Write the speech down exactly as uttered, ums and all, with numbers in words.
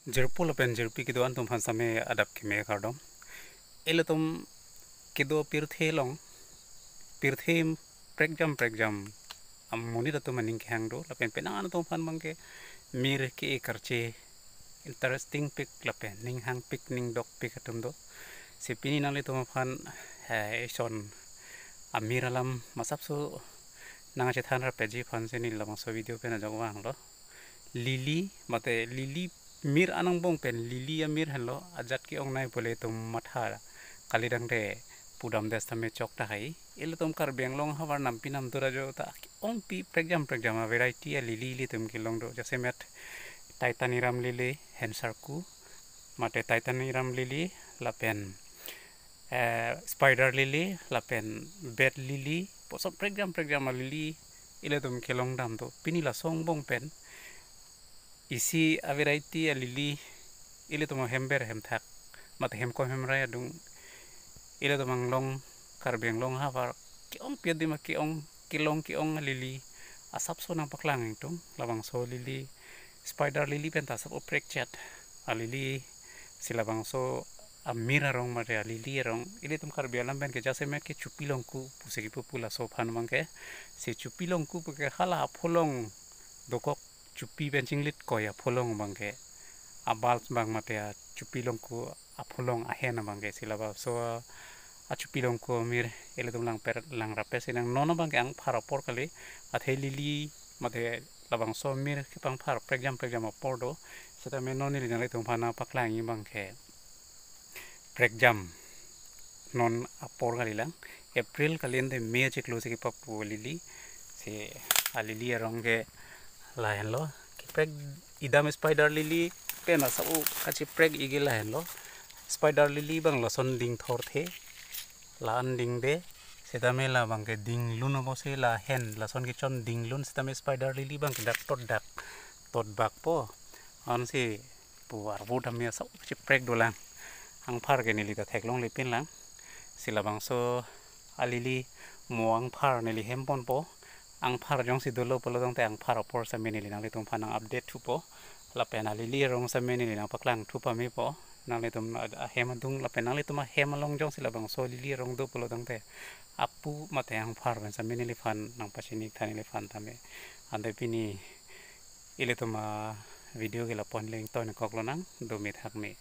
Jirpo lapen jirpi kedo-an atum aphan same adap keme kardom. Ilitum kedo pirthe along, pirthe prekjam prekjam amonit atum aning kehang do, lapen penang an atum aphan abangke mir ke-e karche interesting pik lapen ning hangpik ning dokpik atum do. Si pini nanglitum aphan, eh, ison amir alam masapso nangchethan rapji aphan si neli labangso video pen ajok vanglo. Lily, mate lily, mir anangbong pen lily amir henlo, ajat ke-ongnei pule atum matha kali tangte pudam des tame chok tahai. Ilitum Karbi Anglong ahavar nampi namdur ajo ta ke-ongpi prekjam prekjam a variety a lily ilitum kelong do. Jasemet Titaniram lily, hensarku, mate Titaniram lily, lapen, eh, spider lily, lapen bed lily, puson prekjam prekjam a lily ilitum kelong dam do. Pini laso angbong pen isi a variety a lily ilitum ahem ber hem thak, mate hem kom hem rai adung, ilitum Anglong, Karbi Anglong ahavar ke-ongpi adim a ke-ong, kelong ke-ong a lily asapso nangpaklang ingtung. Labangso lily, spider lily pen ta asap oprek chet a lily, si labangso amir arong mate a lily arong ilitum Karbi alam pen ke jasemet ke chupi longku pusi kipu pu laso aphan abangke. Si chupi longku puke hala apholong dokok, chupi pen chinglit koi apholong abangke, a bulb abang mate a chupi longku apholong ahen abangke. Si labangso a chupi longku amir ilitum lang per lang rape si nang non abangke angphar apor kali, athe lily mate labangso amir kepangphar prekjam prekjam apor do. Seta me non neli nanglitum aphan nangpaklangji abangke prekjam non apor kalilang, April kali ante May achiklo si kepapu lily. Si a lily arong ke lahenlo. Keprek idam spider lily pen asap o kachiprek igi lahenlo. Spider lily abang lason ding thorthe, la-an dingde. Seta me labangke dinglun apotsi lahen lason kechon dinglun, seta me spider lily abangke dak tot dak tot bakpo. Ansi pu arvo dam ya asap chiprek dolang. Angphar ke neli ta theklongle pinlang. Si labangso a lily mo angphar neli hem ponpo. Angphar jongsi dolo pulo tangte angphar apor same neli nanglitum aphan nang update thupo. Lapen a lily arong same neli nangpaklang thu pamepo. Nanglitum a-, ahem adung lapen nanglitum ahem along jongsi labangso lily arong do pulo tangte apu mate angphar pen same neliphan nangpachini tha neliphan tame. Ante pini ilitum a video ke lapu-an le ingtonkoklo nang, do me thak me.